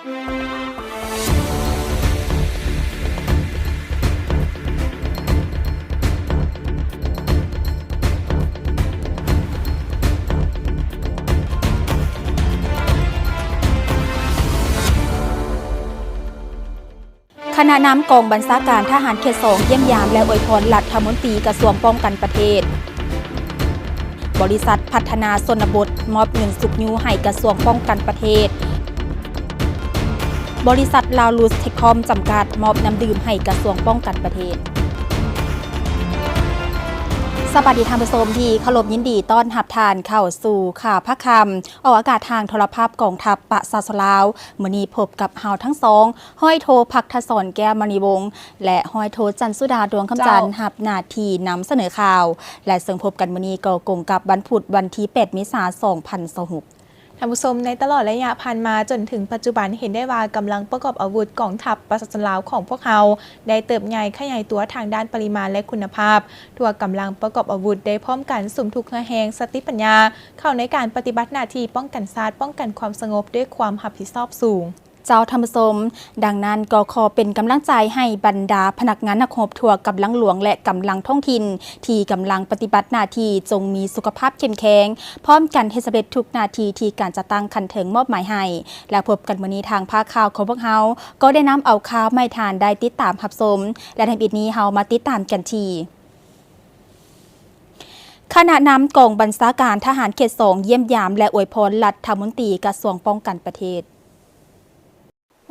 ຄະນະນຳກອງບັນຊາການທະຫານເຂດສອງ ຢ້ຽມຢາມ ແລະ ອວຍພອນລັດຖະມົນຕີກະຊວງປ້ອງກັນປະເທດ. ບໍລິສັດພັດທະນາຊົນນະບົດ ມອບເງິນຊຸກຍູ້ໃຫ້ກະຊວງປ້ອງກັນປະເທດ. ບໍລິສັດລາວລຸດເທັກຄອມຈຳກັດ ມອບນ້ຳດື່ມໃຫ້ກະຊວງປ້ອງກັນປະເທດ. ສະບາຍດີທ່ານຜູ້ຊົມທີ່ເຄົາລົບ, ຍິນດີຕ້ອນຮັບທ່ານເຂົ້າສູ່ຂ່າວພາກຄ່ຳ ອອກອາກາດທາງໂທລະພາບກອງທັບປະຊາຊົນລາວ. ມື້ນີ້ພົບກັບເຮົາທັງສອງ ຮ້ອຍໂທ ພັກທະສອນ ແກ້ວມະນີວົງ ແລະ ຮ້ອຍໂທ ຈັນສຸດາ ດວງຄຳຈັນ ເຈົ້າ ຮັບໜ້າທີ່ນຳສະເໜີຂ່າວ ແລະ ເຊິ່ງພົບກັນມື້ນີ້ກໍກົງກັບວັນພຸດ ວັນທີແປດ ເມສາ ສອງພັນຊາວຫົກ. ທ່ານຜູ້ຊົມ, ໃນຕະຫຼອດໄລຍະຜ່ານມາຈົນເຖິງປັດຈຸບັນ ເຫັນໄດ້ວ່າກຳລັງປະກອບອາວຸດກອງທັບປະຊາຊົນລາວຂອງພວກເຮົາ ໄດ້ເຕີບໃຫຍ່ຂະຫຍາຍຕົວທາງດ້ານປະລິມານ ແລະ ຄຸນນະພາບ. ທົ່ວກຳລັງປະກອບອາວຸດໄດ້ພ້ອມກັນສຸມທຸກເຫື່ອແຮງ, ສະຕິປັນຍາ ເຂົ້າໃນການປະຕິບັດໜ້າທີ່ປ້ອງກັນຊາດ, ປ້ອງກັນຄວາມສະຫງົບດ້ວຍຄວາມຮັບຜິດຊອບສູງ. ເຈົ້າ ທ່ານຜູ້ຊົມ, ດັ່ງນັ້ນກໍຂໍເປັນກຳລັງໃຈໃຫ້ບັນດາພະນັກງານນັກຮົບທົ່ວກຳລັງຫຼວງ ແລະ ກຳລັງທ້ອງຖິ່ນ ທີ່ກຳລັງປະຕິບັດໜ້າທີ່ ຈົ່ງມີສຸຂະພາບເຂັ້ມແຂງ, ພ້ອມກັນເຮັດສຳເລັດທຸກໜ້າທີ່ທີ່ການຈັດຕັ້ງຂັ້ນເທິງມອບໝາຍໃຫ້. ແລະ ພົບກັນມື້ນີ້ ທາງພາກຂ່າວຂອງພວກເຮົາກໍໄດ້ນຳເອົາຂ່າວມາໃຫ້ທ່ານໄດ້ຕິດຕາມຮັບຊົມ ແລະ ໃນບິດນີ້ເຮົາມາຕິດຕາມກັນທີ່ ຄະນະນຳກອງບັນຊາການທະຫານເຂດສອງ ຢ້ຽມຢາມ ແລະ ອວຍພອນລັດຖະມົນຕີກະຊວງປ້ອງກັນປະເທດ.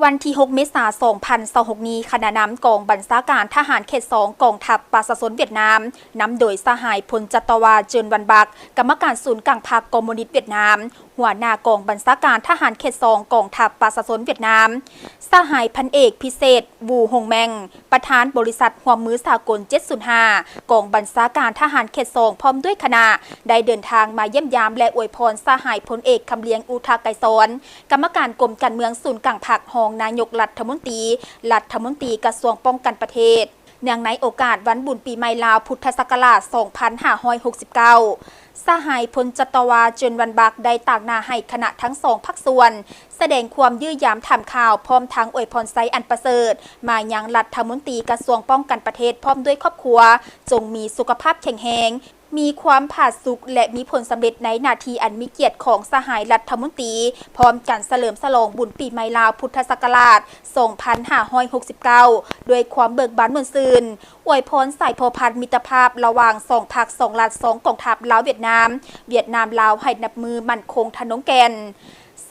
ວັນທີຫົກ ເມສາ ສອງພັນຊາວຫົກນີ້, ຄະນະນຳກອງບັນຊາການທະຫານເຂດສອງ ກອງທັບປະຊາຊົນຫວຽດນາມ, ນຳໂດຍສະຫາຍພົນຈັດຕະວາ ເຈີນ ວັນບັກ, ກຳມະການສູນກາງພັກຄອມມູນິດຫວຽດນາມ, ຫົວໜ້າກອງບັນຊາການທະຫານເຂດສອງ ກອງທັບປະຊາຊົນຫວຽດນາມ, ສະຫາຍພັນເອກພິເສດ ວູ ຫົງແມັງ, ປະທານບໍລິສັດຮ່ວມມືສາກົນເຈັດສູນຫ້າ ກອງບັນຊາການທະຫານເຂດສອງ ພ້ອມດ້ວຍຄະນະ ໄດ້ເດີນທາງມາຢ້ຽມຢາມ ແລະ ອວຍພອນສະຫາຍພົນເອກ ຄຳລຽງ ອຸທະໄກສອນ, ກຳມະການກົມການເມືອງສູນກາງພັກ, ຮອງນາຍົກລັດຖະມົນຕີ, ລັດຖະມົນຕີກະຊວງປ້ອງກັນປະເທດ. ເນື່ອງໃນໂອກາດວັນບຸນປີໃໝ່ລາວ ພຸດທະສັກກະລາດ ສອງພັນຫ້າຮ້ອຍຫົກສິບເກົ້າ, ສະຫາຍພົນຈັດຕະວາ ເຈີນ ວັນບັກ ໄດ້ຕາງໜ້າໃຫ້ຄະນະທັງສອງພາກສ່ວນ ສະແດງຄວາມຢ້ຽມຢາມຖາມຂ່າວ ພ້ອມທັງອວຍພອນໄຊອັນປະເສີດມາຍັງລັດຖະມົນຕີກະຊວງປ້ອງກັນປະເທດ ພ້ອມດ້ວຍຄອບຄົວ, ຈົ່ງມີສຸຂະພາບແຂງແຮງ, ມີຄວາມຜາສຸກ ແລະ ມີຜົນສຳເລັດໃນໜ້າທີ່ອັນມີກຽດຂອງສະຫາຍລັດຖະມົນຕີ, ພ້ອມກັນສະເຫຼີມສະຫຼອງບຸນປີໃໝ່ລາວ ພຸດທະສັກກະລາດ ສອງພັນຫ້າຮ້ອຍຫົກສິບເກົ້າ ດ້ວຍຄວາມເບີກບານມ່ວນຊື່ນ, ອວຍພອນສາຍພົວພັນມິດຕະພາບລະຫວ່າງສອງພັກ, ສອງລັດ, ສອງກອງທັບ ລາວ-ຫວຽດນາມ, ຫວຽດນາມ-ລາວ ໃຫ້ນັບມື້ໝັ້ນຄົງທະນົງແກ່ນ.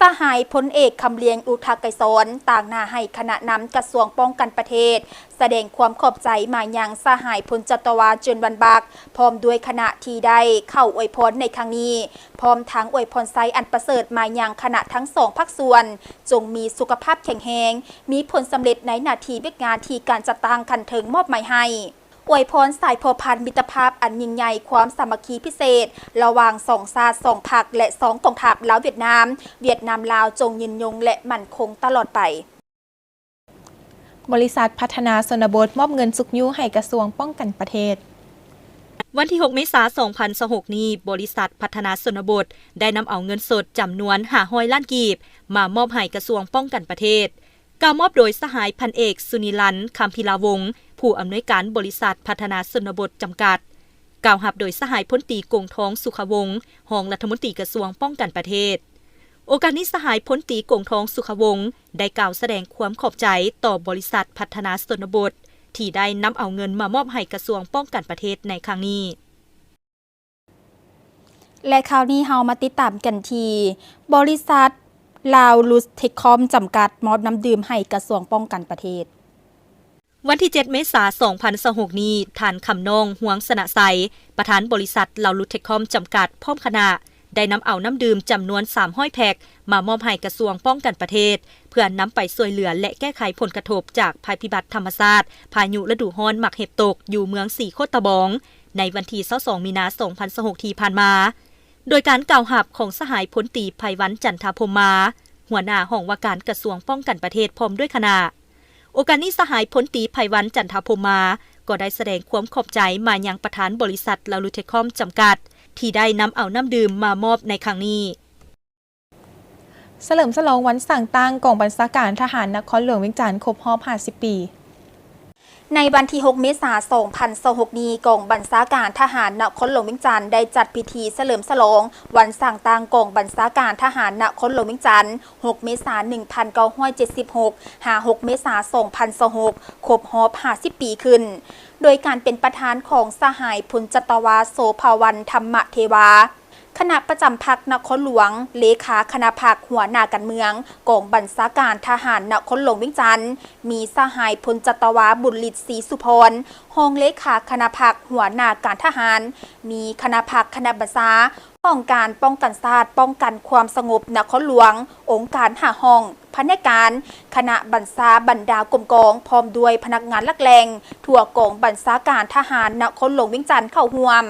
ສະຫາຍພົນເອກ ຄຳລຽງ ອຸທະໄກສອນ ຕາງໜ້າໃຫ້ຄະນະນຳກະຊວງປ້ອງກັນປະເທດ ສະແດງຄວາມຂອບໃຈມາຍັງສະຫາຍພົນຈັດຕະວາ ເຈີນ ວັນບັກ ພ້ອມດ້ວຍຄະນະທີ່ໄດ້ເຂົ້າອວຍພອນໃນຄັ້ງນີ້, ພ້ອມທັງອວຍພອນໄຊອັນປະເສີດມາຍັງຄະນະທັງສອງພາກສ່ວນ, ຈົ່ງມີສຸຂະພາບແຂງແຮງ, ມີຜົນສຳເລັດໃນໜ້າທີ່ວຽກງານທີ່ການຈັດຕັ້ງຂັ້ນເທິງມອບໝາຍໃຫ້. ອວຍພອນສາຍພົວພັນມິດຕະພາບອັນຍິ່ງໃຫຍ່, ຄວາມສາມັກຄີພິເສດລະຫວ່າງສອງຊາດ, ສອງພັກ ແລະ ສອງກອງທັບ ລາວ-ຫວຽດນາມ, ຫວຽດນາມ-ລາວ ຈົ່ງຍືນຍົງ ແລະ ໝັ້ນຄົງຕະຫຼອດໄປ. ບໍລິສັດພັດທະນາຊົນນະບົດ ມອບເງິນຊຸກຍູ້ໃຫ້ກະຊວງປ້ອງກັນປະເທດ. ວັນທີຫົກ ເມສາ ສອງພັນຊາວຫົກນີ້, ບໍລິສັດພັດທະນາຊົນນະບົດ ໄດ້ນຳເອົາເງິນສົດຈຳນວນຫ້າຮ້ອຍລ້ານກີບ ມາມອບໃຫ້ກະຊວງປ້ອງກັນປະເທດ. ກ່າວມອບໂດຍສະຫາຍພັນເອກ ສຸນິລັນ ຄຳພິລາວົງ, ຜູ້ອຳນວຍການບໍລິສັດພັດທະນາຊົນນະບົດຈຳກັດ. ກ່າວຮັບໂດຍສະຫາຍພົນຕີ ກົງທອງ ສຸຂະວົງ, ຮອງລັດຖະມົນຕີກະຊວງປ້ອງກັນປະເທດ. ໂອກາດນີ້ ສະຫາຍພົນຕີ ກົງທອງ ສຸຂະວົງ ໄດ້ກ່າວສະແດງຄວາມຂອບໃຈຕໍ່ບໍລິສັດພັດທະນາຊົນນະບົດ ທີ່ໄດ້ນຳເອົາເງິນມາມອບໃຫ້ກະຊວງປ້ອງກັນປະເທດໃນຄັ້ງນີ້. ແລະ ຂ່າວນີ້ເຮົາມາຕິດຕາມກັນທີ່ ບໍລິສັດລາວລຸດເທັກຄອມຈຳກັດ ມອບນ້ຳດື່ມໃຫ້ກະຊວງປ້ອງກັນປະເທດ. ວັນທີເຈັດ ເມສາ ສອງພັນຊາວຫົກນີ້, ທ່ານ ຄຳນ້ອງ ຮວງຊະນະໄຊ, ປະທານບໍລິສັດລາວລຸດເທັກຄອມຈຳກັດ ພ້ອມຄະນະ ໄດ້ນຳເອົານ້ຳດື່ມຈຳນວນສາມຮ້ອຍແພັກ ມາມອບໃຫ້ກະຊວງປ້ອງກັນປະເທດ ເພື່ອນຳໄປຊ່ວຍເຫຼືອ ແລະ ແກ້ໄຂຜົນກະທົບຈາກໄພພິບັດທຳມະຊາດ ພາຍຸລະດູຮ້ອນໝາກເຫັບຕົກ ຢູ່ເມືອງສີໂຄດຕະບອງ ໃນວັນທີຊາວສອງ ມີນາ ສອງພັນຊາວຫົກ ທີ່ຜ່ານມາ. ໂດຍການກ່າວຮັບຂອງສະຫາຍພົນຕີ ໄພວັນ ຈັນທາພົມມາ, ຫົວໜ້າຫ້ອງວ່າການກະຊວງປ້ອງກັນປະເທດ ພ້ອມດ້ວຍຄະນະ. ໂອກາດນີ້ ສະຫາຍພົນຕີ ໄພວັນ ຈັນທາພົມມາ ກໍໄດ້ສະແດງຄວາມຂອບໃຈມາຍັງປະທານບໍລິສັດລາວລຸດເທັກຄອມຈຳກັດ ທີ່ໄດ້ນຳເອົານ້ຳດື່ມມາມອບໃນຄັ້ງນີ້. ສະເຫຼີມສະຫຼອງວັນສ້າງຕັ້ງກອງບັນຊາການທະຫານນະຄອນຫຼວງວຽງຈັນຄົບຮອບຫ້າສິບປີ. ໃນວັນທີຫົກ ເມສາ ສອງພັນຊາວຫົກນີ້, ກອງບັນຊາການທະຫານນະຄອນຫຼວງວຽງຈັນ ໄດ້ຈັດພິທີສະເຫຼີມສະຫຼອງວັນສ້າງຕັ້ງກອງບັນຊາການທະຫານນະຄອນຫຼວງວຽງຈັນ ຫົກ ເມສາ ໜຶ່ງພັນເກົ້າຮ້ອຍເຈັດສິບຫົກ ຫາ ຫົກ ເມສາ ສອງພັນຊາວຫົກ ຄົບຮອບຫ້າສິບປີຂຶ້ນ, ໂດຍການເປັນປະທານຂອງສະຫາຍ ພົນຈັດຕະວາ ໂສພາວັນ ທຳມະເທວາ ຄະນະປະຈຳພັກນະຄອນຫຼວງ, ເລຂາຄະນະພັກ, ຫົວໜ້າການເມືອງກອງບັນຊາການທະຫານນະຄອນຫຼວງວຽງຈັນ, ມີສະຫາຍ ພົນຈັດຕະວາ ບຸນລິດ ສີສຸພອນ ຮອງເລຂາຄະນະພັກ, ຫົວໜ້າການທະຫານ, ມີຄະນະພັກ, ຄະນະບັນຊາ, ຫ້ອງການປ້ອງກັນຊາດ, ປ້ອງກັນຄວາມສະຫງົບນະຄອນຫຼວງ, ອົງການຫ້າຫ້ອງ, ພະແນກການ, ຄະນະບັນຊາ, ບັນດາກົມກອງ ພ້ອມດ້ວຍພະນັກງານຫຼັກແຫຼ່ງທົ່ວກອງບັນຊາການທະຫານນະຄອນຫຼວງວຽງຈັນເຂົ້າຮ່ວມ.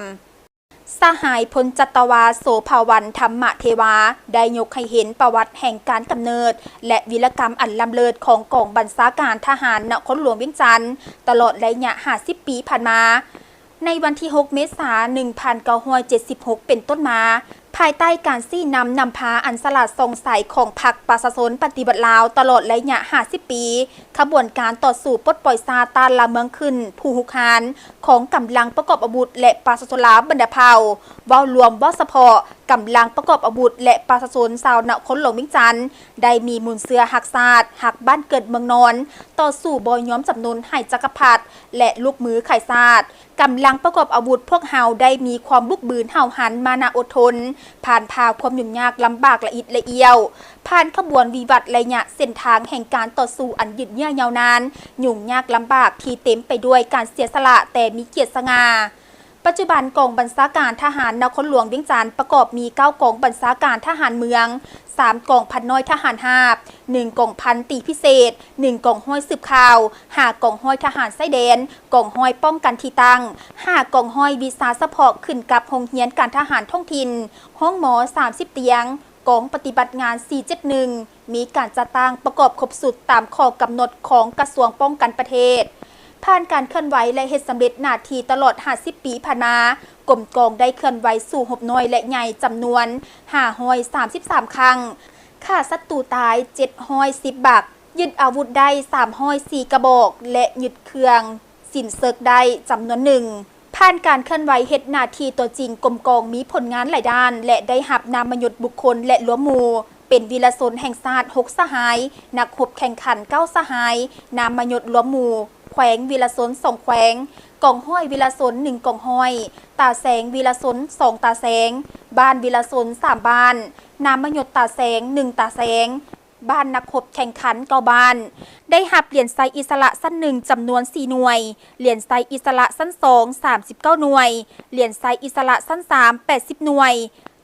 ສະຫາຍ ພົນຈັດຕະວາ ໂສພາວັນ ທຳມະເທວາ ໄດ້ຍົກໃຫ້ເຫັນປະຫວັດແຫ່ງການກຳເນີດ ແລະ ວີລະກຳອັນລ້ຳເລີດຂອງກອງບັນຊາການທະຫານນະຄອນຫຼວງວຽງຈັນ ຕະຫຼອດໄລຍະຫ້າສິບປີຜ່ານມາ. ໃນວັນທີຫົກ ເມສາ ໜຶ່ງພັນເກົ້າຮ້ອຍເຈັດສິບຫົກ ເປັນຕົ້ນມາ, ພາຍໃຕ້ການຊີ້ນຳນຳພາອັນສະຫຼາດສ່ອງໃສຂອງພັກປະຊາຊົນປະຕິວັດລາວຕະຫຼອດໄລຍະຫ້າສິບປີ, ຂະບວນການຕໍ່ສູ້ປົດປ່ອຍຊາດຕ້ານລະເມືອງຂຶ້ນຜູ້ຮຸກຮານຂອງກຳລັງປະກອບອາວຸດ ແລະ ປະຊາຊົນລາວບັນດາເຜົ່າ, ເວົ້າລວມ, ເວົ້າສະເພາະ, ກຳລັງປະກອບອາວຸດ ແລະ ປະຊາຊົນຊາວນະຄອນຫຼວງວຽງຈັນ ໄດ້ມີມູນເຊື້ອຮັກຊາດ, ຮັກບ້ານເກີດເມືອງນອນ, ຕໍ່ສູ້ບໍ່ຍອມຈຳນົນໃຫ້ຈັກກະພັດ ແລະ ລູກມືຂາຍຊາດ. ກຳລັງປະກອບອາວຸດພວກເຮົາໄດ້ມີຄວາມບຸກບືນຫ້າວຫັນມານະອົດທົນ, ຜ່ານຜ່າຄວາມຫຍຸ້ງຍາກລຳບາກລະອິດລະອ້ຽວ, ຜ່ານຂະບວນວິວັດໄລຍະເສັ້ນທາງແຫ່ງການຕໍ່ສູ້ອັນຍືດເຍື້ອຍາວນານ, ຫຍຸ້ງຍາກລຳບາກທີ່ເຕັມໄປດ້ວຍການເສຍສະຫຼະແຕ່ມີກຽດສະຫງ່າ. ປັດຈຸບັນກອງບັນຊາການທະຫານນະຄອນຫຼວງວຽງຈັນປະກອບມີເກົ້າກອງບັນຊາການທະຫານເມືອງ, ສາມກອງພັນນ້ອຍທະຫານຮາບ, ໜຶ່ງກອງພັນຕີພິເສດ, ໜຶ່ງກອງຮ້ອຍສືບຂ່າວ, ຫ້າກອງຮ້ອຍທະຫານຊາຍແດນ, ກອງຮ້ອຍປ້ອງກັນທີ່ຕັ້ງ, ຫ້າກອງຮ້ອຍວິຊາສະເພາະຂຶ້ນກັບໂຮງຮຽນການທະຫານທ້ອງຖິ່ນ, ໂຮງໝໍສາມສິບຕຽງ, ກອງປະຕິບັດງານສີ່ເຈັດໜຶ່ງ ມີການຈັດຕັ້ງປະກອບຄົບຊຸດຕາມຂໍ້ກຳນົດຂອງກະຊວງປ້ອງກັນປະເທດ. ຜ່ານການເຄື່ອນໄຫວ ແລະ ເຮັດສຳເລັດໜ້າທີ່ຕະຫຼອດຫ້າສິບປີຜ່ານມາ, ກົມກອງໄດ້ເຄື່ອນໄຫວສູ້ຮົບນ້ອຍ ແລະ ໃຫຍ່ ຈຳນວນຫ້າຮ້ອຍສາມສິບສາມຄັ້ງ, ຂ້າສັດຕູຕາຍເຈັດຮ້ອຍສິບບັກ, ຍຶດອາວຸດໄດ້ສາມຮ້ອຍສີ່ກະບອກ ແລະ ຍຶດເຄື່ອງສິນເສິກໄດ້ຈຳນວນໜຶ່ງ. ຜ່ານການເຄື່ອນໄຫວເຮັດໜ້າທີ່ຕົວຈິງ, ກົມກອງມີຜົນງານຫຼາຍດ້ານ ແລະ ໄດ້ຮັບນາມມະຍົດບຸກຄົນ ແລະ ລວມໝູ່ ເປັນວີລະຊົນແຫ່ງຊາດຫົກສະຫາຍ, ນັກຮົບແຂ່ງຂັນເກົ້າສະຫາຍ, ນາມມະຍົດລວມໝູ່ແຂວງ ວີລະຊົນສອງແຂວງ, ກອງຮ້ອຍວີລະຊົນໜຶ່ງກອງຮ້ອຍ, ຕາແສງວີລະຊົນສອງຕາແສງ, ບ້ານວີລະຊົນສາມບ້ານ, ນາມມະຍົດຕາແສງໜຶ່ງຕາແສງ, ບ້ານນັກຮົບແຂ່ງຂັນເກົ້າບ້ານ. ໄດ້ຮັບຫຼຽນໄຊອິດສະຫຼະຊັ້ນໜຶ່ງຈຳນວນສີ່ໜ່ວຍ, ຫຼຽນໄຊອິດສະຫຼະຊັ້ນສອງສາມສິບເກົ້າໜ່ວຍ, ຫຼຽນໄຊອິດສະຫຼະຊັ້ນສາມແປດສິບໜ່ວຍ,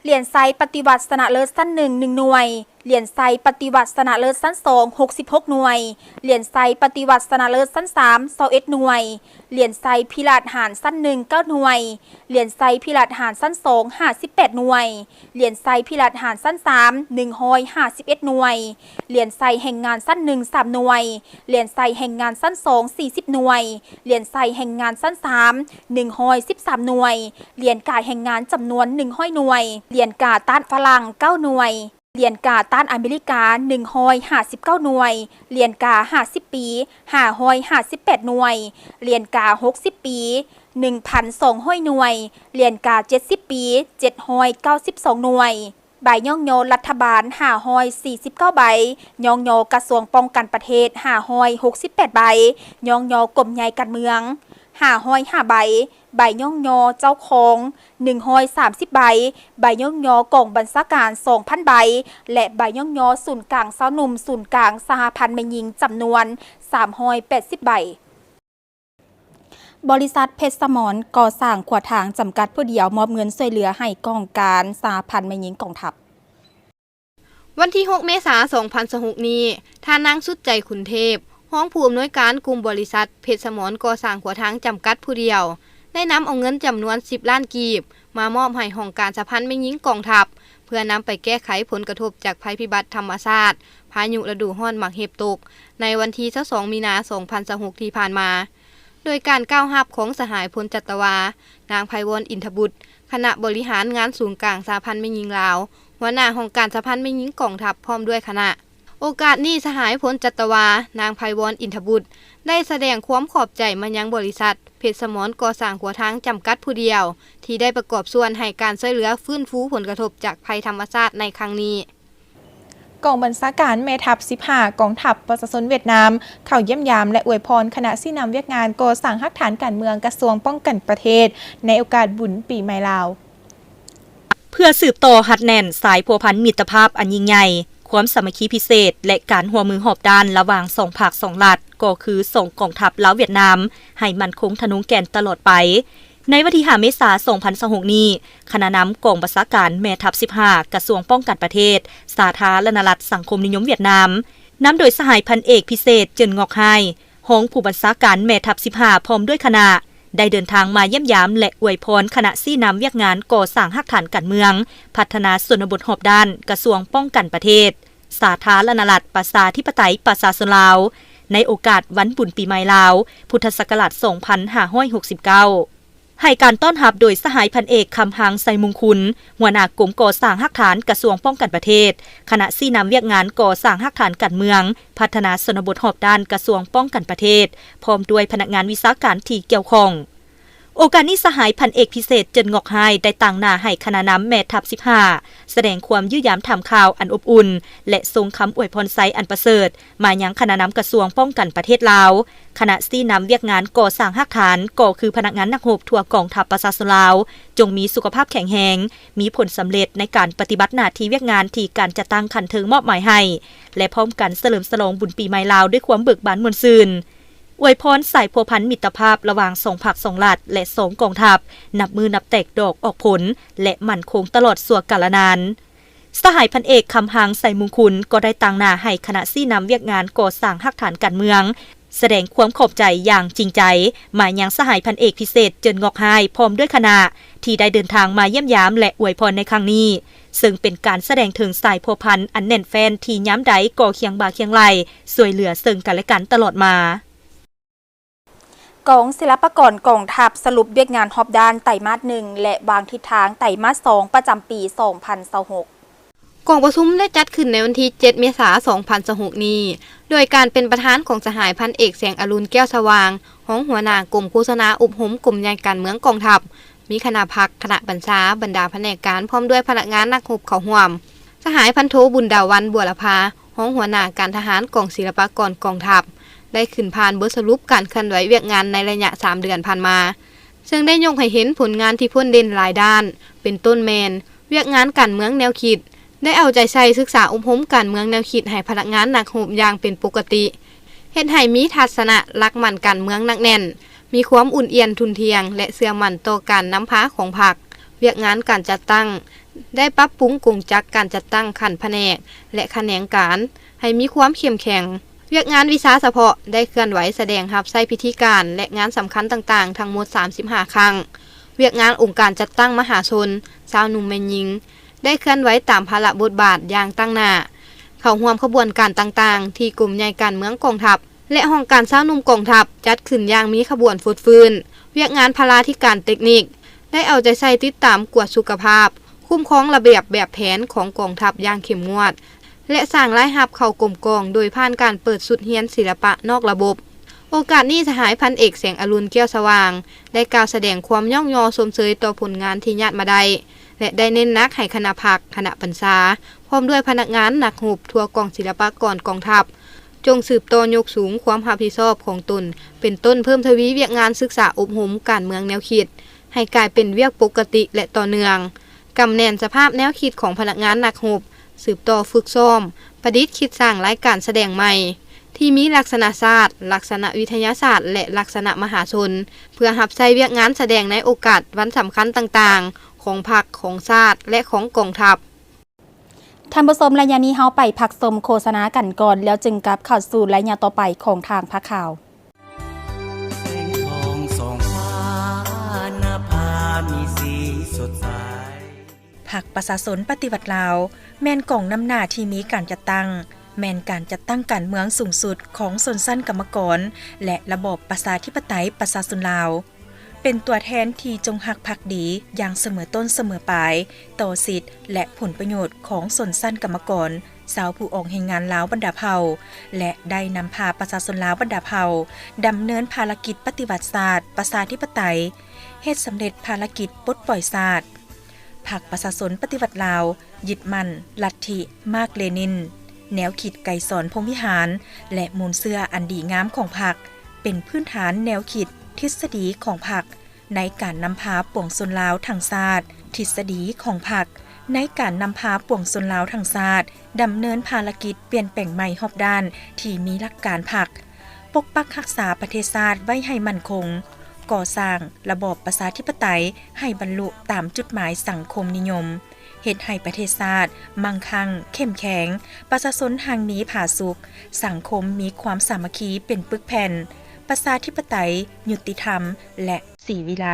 ຫຼຽນໄຊປະຕິວັດຊະນະເລີດຊັ້ນໜຶ່ງໜຶ່ງໜ່ວຍ, ຫຼຽນໄຊປະຕິວັດຊະນະເລີດຊັ້ນສອງຫົກສິບຫົກໜ່ວຍ, ຫຼຽນໄຊປະຕິວັດຊະນະເລີດຊັ້ນສາມຊາວເອັດໜ່ວຍ, ຫຼຽນໄຊພິລາດຫານຊັ້ນໜຶ່ງເກົ້າໜ່ວຍ, ຫຼຽນໄຊພິລາດຫານຊັ້ນສອງຫ້າສິບແປດໜ່ວຍ, ຫຼຽນໄຊພິລາດຫານຊັ້ນສາມໜຶ່ງຮ້ອຍຫ້າສິບເອັດໜ່ວຍ, ຫຼຽນໄຊແຮງງານຊັ້ນໜຶ່ງສາມໜ່ວຍ, ຫຼຽນໄຊແຮງງານຊັ້ນສອງສີ່ສິບໜ່ວຍ, ຫຼຽນໄຊແຮງງານຊັ້ນສາມໜຶ່ງຮ້ອຍສິບສາມໜ່ວຍ, ຫຼຽນກາແຮງງານຈຳນວນໜຶ່ງຮ້ອຍໜ່ວຍ, ຫຼຽນກາຕ້ານຝຣັ່ງເກົ້າໜ່ວຍ, ຫຼຽນກາຕ້ານອາເມລິກາໜຶ່ງຮ້ອຍຫ້າສິບເກົ້າໜ່ວຍ, ຫຼຽນກາຫ້າສິບປີຫ້າຮ້ອຍຫ້າສິບແປດໜ່ວຍ, ຫຼຽນກາຫົກສິບປີໜຶ່ງພັນສອງຮ້ອຍໜ່ວຍ, ຫຼຽນກາເຈັດສິບປີເຈັດຮ້ອຍເກົ້າສິບສອງໜ່ວຍ, ໃບຍ້ອງຍໍລັດຖະບານຫ້າຮ້ອຍສີ່ສິບເກົ້າໃບ, ຍ້ອງຍໍກະຊວງປ້ອງກັນປະເທດຫ້າຮ້ອຍຫົກສິບແປດໃບ, ຍ້ອງຍໍກົມໃຫຍ່ການເມືອງຫ້າຮ້ອຍຫ້າໃບ, ໃບຍ້ອງຍໍເຈົ້າຂອງໜຶ່ງຮ້ອຍສາມສິບໃບ, ໃບຍ້ອງຍໍກອງບັນຊາການສອງພັນໃບ ແລະ ໃບຍ້ອງຍໍສູນກາງຊາວໜຸ່ມສູນກາງສະຫະພັນແມ່ຍິງຈຳນວນສາມຮ້ອຍແປດສິບໃບ. ບໍລິສັດເພັດສະໝອນກໍ່ສ້າງຂົວທາງຈຳກັດຜູ້ດຽວ ມອບເງິນຊ່ວຍເຫຼືອໃຫ້ກອງການສະຫະພັນແມ່ຍິງກອງທັບ. ວັນທີຫົກ ເມສາ ສອງພັນຊາວຫົກນີ້, ທ່ານນາງ ສຸດໃຈ ຂຸນເທບ, ຮອງຜູ້ອຳນວຍການກຸ່ມບໍລິສັດເພັດສະໝອນກໍ່ສ້າງຂົວທາງຈຳກັດຜູ້ດຽວ, ໄດ້ນຳເອົາເງິນຈຳນວນສິບລ້ານກີບ ມາມອບໃຫ້ຫ້ອງການສະຫະພັນແມ່ຍິງກອງທັບ ເພື່ອນຳໄປແກ້ໄຂຜົນກະທົບຈາກໄພພິບັດທຳມະຊາດ ພາຍຸລະດູຮ້ອນໝາກເຫັບຕົກ ໃນວັນທີຊາວສອງ ມີນາ ສອງພັນຊາວຫົກ ທີ່ຜ່ານມາ. ໂດຍການກ່າວຮັບຂອງສະຫາຍ ພົນຈັດຕະວາ ນາງ ໄພວອນ ອິນທະບຸດ, ຄະນະບໍລິຫານງານສູນກາງສະຫະພັນແມ່ຍິງລາວ, ຫົວໜ້າຫ້ອງການສະຫະພັນແມ່ຍິງກອງທັບ ພ້ອມດ້ວຍຄະນະ. ໂອກາດນີ້ ສະຫາຍ ພົນຈັດຕະວາ ນາງ ໄພວອນ ອິນທະບຸດ ໄດ້ສະແດງຄວາມຂອບໃຈມາຍັງບໍລິສັດ ເພດສະໝອນກໍ່ສ້າງຂົວທາງ ຈຳກັດຜູ້ດຽວ ທີ່ໄດ້ປະກອບສ່ວນໃຫ້ການຊ່ວຍເຫຼືອຟື້ນຟູຜົນກະທົບຈາກໄພທຳມະຊາດໃນຄັ້ງນີ້. ກອງບັນຊາການແມ່ທັບສິບຫ້າ ກອງທັບປະຊາຊົນຫວຽດນາມ ເຂົ້າຢ້ຽມຢາມ ແລະ ອວຍພອນຄະນະຊີ້ນຳວຽກງານກໍ່ສ້າງຮາກຖານການເມືອງ ກະຊວງປ້ອງກັນປະເທດ ໃນໂອກາດບຸນປີໃໝ່ລາວ. ເພື່ອສືບຕໍ່ຮັດແໜ້ນສາຍພົວພັນມິດຕະພາບອັນຍິ່ງໃຫຍ່, ຄວາມສາມັກຄີພິເສດ ແລະ ການຮ່ວມມືຮອບດ້ານລະຫວ່າງສອງພັກສອງລັດ, ກໍຄືສອງກອງທັບລາວຫວຽດນາມ ໃຫ້ໝັ້ນຄົງທະນົງແກ່ນຕະຫຼອດໄປ. ໃນວັນທີຫ້າ ເມສາ ສອງພັນຊາວຫົກນີ້, ຄະນະນຳກອງບັນຊາການແມ່ທັບສິບຫ້າ ກະຊວງປ້ອງກັນປະເທດ ສາທາລະນະລັດສັງຄົມນິຍົມຫວຽດນາມ, ນຳໂດຍສະຫາຍພັນເອກພິເສດ ເຈີນງອກໄຮ ຮອງຜູ້ບັນຊາການແມ່ທັບສິບຫ້າ ພ້ອມດ້ວຍຄະນະ ໄດ້ເດີນທາງມາຢ້ຽມຢາມ ແລະ ອວຍພອນຄະນະຊີ້ນຳວຽກງານກໍ່ສ້າງຮາກຖານການເມືອງ, ພັດທະນາຊົນນະບົດຮອບດ້ານ ກະຊວງປ້ອງກັນປະເທດ ສາທາລະນະລັດປະຊາທິປະໄຕປະຊາຊົນລາວ ໃນໂອກາດວັນບຸນປີໃໝ່ລາວ ພຸດທະສັກກະລາດ ສອງພັນຫ້າຮ້ອຍຫົກສິບເກົ້າ. ໃຫ້ການຕ້ອນຮັບໂດຍສະຫາຍພັນເອກ ຄຳຮັງ ໄຊມຸງຄຸນ ຫົວໜ້າກົມກໍ່ສ້າງຮາກຖານກະຊວງປ້ອງກັນປະເທດ, ຄະນະຊີ້ນຳວຽກງານກໍ່ສ້າງຮາກຖານການເມືອງ, ພັດທະນາຊົນນະບົດຮອບດ້ານກະຊວງປ້ອງກັນປະເທດ, ພ້ອມດ້ວຍພະນັກງານວິຊາການທີ່ກ່ຽວຂ້ອງ. ໂອກາດນີ້ ສະຫາຍພັນເອກພິເສດ ເຈີນງອກໄຮ ໄດ້ຕາງໜ້າໃຫ້ຄະນະນຳແມ່ທັບສິບຫ້າ ສະແດງຄວາມຢ້ຽມຢາມຖາມຂ່າວອັນອົບອຸ່ນ ແລະ ສົ່ງຄຳອວຍພອນໄຊອັນປະເສີດ ມາຍັງຄະນະນຳກະຊວງປ້ອງກັນປະເທດລາວ, ຄະນະຊີ້ນຳວຽກງານກໍ່ສ້າງຮາກຖານ ກໍຄືພະນັກງານນັກຮົບທົ່ວກອງທັບປະຊາຊົນລາວ ຈົ່ງມີສຸຂະພາບແຂງແຮງ, ມີຜົນສຳເລັດໃນການປະຕິບັດໜ້າທີ່ວຽກງານທີ່ການຈັດຕັ້ງຂັ້ນເທິງມອບໝາຍໃຫ້ ແລະ ພ້ອມກັນສະເຫຼີມສະຫຼອງບຸນປີໃໝ່ລາວດ້ວຍຄວາມເບີກບານມ່ວນຊື່ນ. ອວຍພອນສາຍພົວພັນມິດຕະພາບລະຫວ່າງສອງພັກສອງລັດ ແລະ ສອງກອງທັບ ນັບມື້ນັບແຕກດອກອອກຜົນ ແລະ ໝັ້ນຄົງຕະຫຼອດຊົ່ວກາລະນານ. ສະຫາຍພັນເອກ ຄຳຮັງ ໄຊມຸງຄຸນ ກໍໄດ້ຕາງໜ້າໃຫ້ຄະນະຊີ້ນຳວຽກງານກໍ່ສ້າງຮາກຖານການເມືອງ ສະແດງຄວາມຂອບໃຈຢ່າງຈິງໃຈມາຍັງສະຫາຍພັນເອກພິເສດ ເຈີນງອກໄຮ ພ້ອມດ້ວຍຄະນະ ທີ່ໄດ້ເດີນທາງມາຢ້ຽມຢາມ ແລະ ອວຍພອນໃນຄັ້ງນີ້, ເຊິ່ງເປັນການສະແດງເຖິງສາຍພົວພັນອັນແໜ້ນແຟ້ນທີ່ຍາມໃດກໍຄຽງບ່າຄຽງໄຫຼ່ຊ່ວຍເຫຼືອເຊິ່ງກັນແລະກັນຕະຫຼອດມາ. ກອງສິລະປາກອນກອງທັບສະຫຼຸບວຽກງານຮອບດ້ານໄຕມາດໜຶ່ງ ແລະ ວາງທິດທາງໄຕມາດສອງ ປະຈຳປີສອງພັນຊາວຫົກ. ກອງປະຊຸມໄດ້ຈັດຂຶ້ນໃນວັນທີເຈັດ ເມສາ ສອງພັນຊາວຫົກນີ້ ໂດຍການເປັນປະທານຂອງສະຫາຍພັນເອກ ແສງອະລຸນ ແກ້ວສະຫວ່າງ ຮອງຫົວໜ້າກົມໂຄສະນາອົບຮົມກົມໃຫຍ່ການເມືອງກອງທັບ, ມີຄະນະພັກ, ຄະນະບັນຊາ, ບັນດາພະແນກການ ພ້ອມດ້ວຍພະນັກງານນັກຮົບເຂົ້າຮ່ວມ. ສະຫາຍພັນໂທ ບຸນດາວັນ ບົວລະພາ ຮອງຫົວໜ້າການທະຫານກອງສິລະປາກອນກອງທັບ ໄດ້ຂຶ້ນຜ່ານບົດສະຫຼຸບການເຄື່ອນໄຫວວຽກງານໃນໄລຍະສາມເດືອນຜ່ານມາ, ເຊິ່ງໄດ້ຍົກໃຫ້ເຫັນຜົນງານທີ່ພົ້ນເດັ່ນຫຼາຍດ້ານ, ເປັນຕົ້ນແມ່ນ ວຽກງານການເມືອງແນວຄິດ, ໄດ້ເອົາໃຈໃສ່ສຶກສາອົບຮົມການເມືອງແນວຄິດໃຫ້ພະນັກງານນັກຮົບຢ່າງເປັນປົກກະຕິ, ເຮັດໃຫ້ມີທັດສະນະຫຼັກໝັ້ນການເມືອງໜັກແໜ້ນ, ມີຄວາມອຸ່ນອຽນທຸ່ນທ່ຽງ ແລະ ເຊື່ອໝັ້ນຕໍ່ການນຳພາຂອງພັກ. ວຽກງານການຈັດຕັ້ງ ໄດ້ປັບປຸງກົງຈັກການຈັດຕັ້ງຂັ້ນພະແນກ ແລະ ຂະແໜງການໃຫ້ມີຄວາມເຂັ້ມແຂງ. ວຽກງານວິຊາສະເພາະໄດ້ເຄື່ອນໄຫວສະແດງຮັບໃຊ້ພິທີການ ແລະ ງານສຳຄັນຕ່າງໆ ທັງໝົດສາມສິບຫ້າຄັ້ງ. ວຽກງານອົງການຈັດຕັ້ງມະຫາຊົນ, ຊາວໜຸ່ມແມ່ຍິງ ໄດ້ເຄື່ອນໄຫວຕາມພາລະບົດບາດຢ່າງຕັ້ງໜ້າ, ເຂົ້າຮ່ວມຂະບວນການຕ່າງໆ ທີ່ກົມໃຫຍ່ການເມືອງກອງທັບ ແລະ ຫ້ອງການຊາວໜຸ່ມກອງທັບ ຈັດຂຶ້ນຢ່າງມີຂະບວນຟົດຟື້ນ. ວຽກງານພາລາທິການເຕັກນິກ ໄດ້ເອົາໃຈໃສ່ຕິດຕາມກວດສຸຂະພາບ, ຄຸ້ມຄອງລະບຽບແບບແຜນຂອງກອງທັບຢ່າງເຂັ້ມງວດ ແລະ ສ້າງລາຍຮັບເຂົ້າກົມກອງ ໂດຍຜ່ານການເປີດຊຸດຮຽນສິລະປະນອກລະບົບ. ໂອກາດນີ້ ສະຫາຍພັນເອກ ແສງອະລຸນ ແກ້ວສະຫວ່າງ ໄດ້ກ່າວສະແດງຄວາມຍ້ອງຍໍຊົມເຊີຍຕໍ່ຜົນງານທີ່ຍາດມາໄດ້ ແລະ ໄດ້ເນັ້ນໜັກໃຫ້ຄະນະພັກ, ຄະນະບັນຊາ ພ້ອມດ້ວຍພະນັກງານນັກຮົບທົ່ວກອງສິລະປາກອນກອງທັບ ຈົ່ງສືບຕໍ່ຍົກສູງຄວາມຮັບຜິດຊອບຂອງຕົນ, ເປັນຕົ້ນເພີ່ມທະວີວຽກງານສຶກສາອົບຮົມການເມືອງແນວຄິດ ໃຫ້ກາຍເປັນວຽກປົກກະຕິ ແລະ ຕໍ່ເນື່ອງ, ກຳແໜ້ນສະພາບແນວຄິດຂອງພະນັກງານນັກຮົບ, ສືບຕໍ່ຝຶກຊ້ອມ, ປະດິດຄິດສ້າງລາຍການສະແດງໃໝ່ ທີ່ມີລັກສະນະຊາດ, ລັກສະນະວິທະຍາສາດ ແລະ ລັກສະນະມະຫາຊົນ, ເພື່ອຮັບໃຊ້ວຽກງານສະແດງໃນໂອກາດວັນສຳຄັນຕ່າງໆ ຂອງພັກ, ຂອງຊາດ ແລະ ຂອງກອງທັບ. ທ່ານຜູ້ຊົມ, ໄລຍະນີ້ເຮົາໄປພັກຊົມໂຄສະນາກັນກ່ອນ, ແລ້ວຈຶ່ງກັບເຂົ້າສູ່ໄລຍະຕໍ່ໄປຂອງທາງພາກຂ່າວ. ແສງທອງສ່ອງຟ້າ ນະພາມີສີສົດໃສ. ພັກປະຊາຊົນປະຕິວັດລາວ ແມ່ນກອງນຳໜ້າທີ່ມີການຈັດຕັ້ງ, ແມ່ນການຈັດຕັ້ງການເມືອງສູງສຸດຂອງຊົນຊັ້ນກຳມະກອນ ແລະ ລະບອບປະຊາທິປະໄຕປະຊາຊົນລາວ. ເປັນຕົວແທນທີ່ຈົງຮັກພັກດີຢ່າງສະເໝີຕົ້ນສະເໝີປາຍ ຕໍ່ສິດ ແລະ ຜົນປະໂຫຍດຂອງຊົນຊັ້ນກຳມະກອນ ຊາວຜູ້ອອກແຮງງານລາວບັນດາເຜົ່າ ແລະ ໄດ້ນຳພາປະຊາຊົນລາວບັນດາເຜົ່າ ດຳເນີນພາລະກິດປະຕິວັດຊາດ ປະຊາທິປະໄຕ, ເຮັດສຳເລັດພາລະກິດປົດປ່ອຍຊາດ. ພັກປະຊາຊົນປະຕິວັດລາວ ຍຶດໝັ້ນລັດທິມາກເລນິນ, ແນວຄິດໄກສອນພົມວິຫານ ແລະ ມູນເຊື້ອອັນດີງາມຂອງພັກ ເປັນພື້ນຖານແນວຄິດທິດສະດີຂອງພັກ ໃນການນຳພາປວງຊົນລາວທັງຊາດ, ທິດສະດີຂອງພັກ ໃນການນຳພາປວງຊົນລາວທັງຊາດ ດຳເນີນພາລະກິດປ່ຽນແປງໃໝ່ຮອບດ້ານທີ່ມີຫຼັກການພັກ, ປົກປັກຮັກສາປະເທດຊາດໄວ້ໃຫ້ໝັ້ນຄົງ, ກໍ່ສ້າງລະບອບປະຊາທິປະໄຕໃຫ້ບັນລຸຕາມຈຸດໝາຍສັງຄົມນິຍົມ, ເຮັດໃຫ້ປະເທດຊາດມັ່ງຄັ່ງເຂັ້ມແຂງ, ປະຊາຊົນຮັ່ງມີຜາສຸກ, ສັງຄົມມີຄວາມສາມັກຄີເປັນປຶກແຜ່ນ, ປະຊາທິປະໄຕ, ຍຸຕິທຳ ແລະ ສີວິໄລ.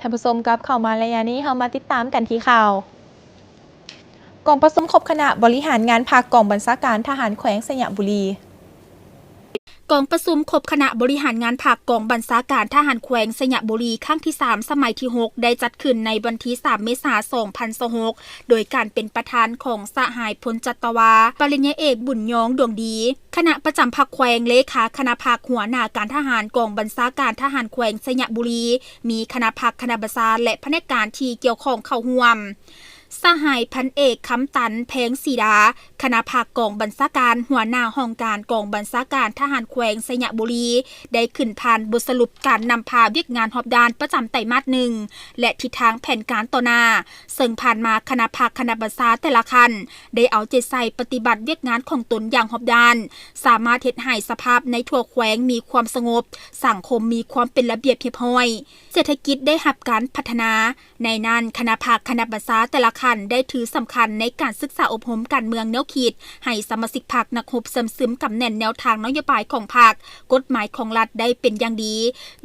ທ່ານຜູ້ຊົມ ກັບເຂົ້າມາໄລຍະນີ້ ເຮົາມາຕິດຕາມກັນທີ່ຂ່າວ. ກອງປະຊຸມຄົບຄະນະບໍລິຫານງານພັກກອງບັນຊາການທະຫານແຂວງໄຊຍະບູລີ. ກອງປະຊຸມຄົບຄະນະບໍລິຫານງານພັກກອງບັນຊາການທະຫານແຂວງໄຊຍະບູລີ ຄັ້ງທີສາມ ສະໄໝທີຫົກ ໄດ້ຈັດຂຶ້ນໃນວັນທີສາມ ເມສາ ສອງພັນຊາວຫົກ ໂດຍການເປັນປະທານຂອງສະຫາຍ ພົນຈັດຕະວາ ປະລິນຍາເອກ ບຸນຍອງ ດວງດີ ຄະນະປະຈຳພັກແຂວງ, ເລຂາຄະນະພັກ, ຫົວໜ້າການທະຫານກອງບັນຊາການທະຫານແຂວງໄຊຍະບູລີ, ມີຄະນະພັກ, ຄະນະບັນຊາ ແລະ ພະແນກການທີ່ກ່ຽວຂ້ອງເຂົ້າຮ່ວມ. ສະຫາຍ ພັນເອກ ຄຳຕັນ ແພງສີດາ ຄະນະພັກກອງບັນຊາການ, ຫົວໜ້າຫ້ອງການກອງບັນຊາການທະຫານແຂວງໄຊຍະບູລີ ໄດ້ຂຶ້ນຜ່ານບົດສະຫຼຸບການນຳພາວຽກງານຮອບດ້ານປະຈຳໄຕມາດໜຶ່ງ ແລະ ທິດທາງແຜນການຕໍ່ໜ້າ, ເຊິ່ງຜ່ານມາຄະນະພັກ, ຄະນະບັນຊາແຕ່ລະຂັ້ນ ໄດ້ເອົາໃຈໃສ່ປະຕິບັດວຽກງານຂອງຕົນຢ່າງຮອບດ້ານ, ສາມາດເຮັດໃຫ້ສະພາບໃນທົ່ວແຂວງມີຄວາມສະຫງົບ, ສັງຄົມມີຄວາມເປັນລະບຽບຮຽບຮ້ອຍ, ເສດຖະກິດໄດ້ຮັບການພັດທະນາ. ໃນນັ້ນ, ຄະນະພັກ, ຄະນະບັນຊາແຕ່ລະຂັ້ນໄດ້ຖືສຳຄັນໃນການສຶກສາອົບຮົມການເມືອງແນວຄິດ ໃຫ້ສະມາຊິກພັກ, ນັກຮົບເຊື່ອມຊຶມກຳແໜ້ນແນວທາງນະໂຍບາຍຂອງພັກ, ກົດໝາຍຂອງລັດໄດ້ເປັນຢ່າງດີ,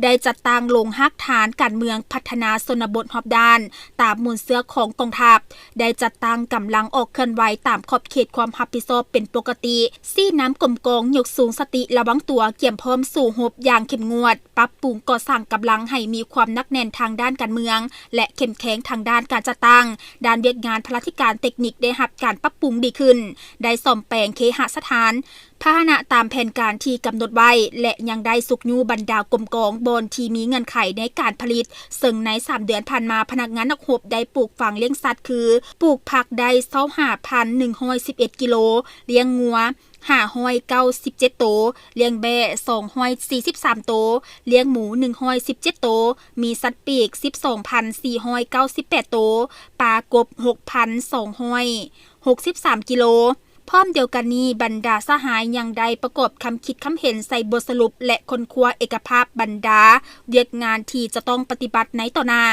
ໄດ້ຈັດຕັ້ງໂລງຮາກຖານການເມືອງ, ພັດທະນາຊົນນະບົດຮອບດ້ານ ຕາມມູນເຊື້ອຂອງກອງທັບ, ໄດ້ຈັດຕັ້ງກຳລັງອອກເຄື່ອນໄຫວຕາມຂອບເຂດຄວາມຮັບຜິດຊອບເປັນປົກກະຕິ, ຊີ້ນຳກົມກອງຍົກສູງສະຕິລະວັງຕົວ, ກຽມພ້ອມສູ້ຮົບຢ່າງເຂັ້ມງວດ. ປັບປຸງກໍ່ສ້າງກຳລັງໃຫ້ມີຄວາມໜັກແໜ້ນທາງດ້ານການເມືອງ ແລະ ເຂັ້ມແຂງທາງດ້ານການຈັດຕັ້ງ, ດ້ານວຽກງານພະລາທິການເຕັກນິກໄດ້ຮັບການປັບປຸງດີຂຶ້ນ, ໄດ້ສ້ອມແປງເຄຫະສະຖານ, ພາຫະນະຕາມແຜນການທີ່ກຳນົດໄວ້ ແລະ ຍັງໄດ້ຊຸກຍູ້ບັນດາກົມກອງບ່ອນທີ່ມີເງື່ອນໄຂໃນການຜະລິດ, ເຊິ່ງໃນສາມເດືອນຜ່ານມາ, ພະນັກງານນັກຮົບໄດ້ປູກຝັງລ້ຽງສັດ ຄື ປູກຜັກໄດ້ຊາວຫ້າພັນໜຶ່ງຮ້ອຍສິບເອັດກິໂລ, ລ້ຽງງົວ ຫ້າຮ້ອຍເກົ້າສິບເຈັດໂຕ, ລ້ຽງແບ້ສອງຮ້ອຍສີ່ສິບສາມໂຕ, ລ້ຽງໝູໜຶ່ງຮ້ອຍສິບເຈັດໂຕ, ມີສັດປີກສິບສອງພັນສີ່ຮ້ອຍເກົ້າສິບແປດໂຕ, ປາກົບຫົກພັນສອງຮ້ອຍຫົກສິບສາມກິໂລ. ພ້ອມດຽວກັນນີ້, ບັນດາສະຫາຍຍັງໄດ້ປະກອບຄຳຄິດຄຳເຫັນໃສ່ບົດສະຫຼຸບ ແລະ ຄົ້ນຄວ້າເອກະພາບບັນດາວຽກງານທີ່ຈະຕ້ອງປະຕິບັດໃນຕໍ່ໜ້າ.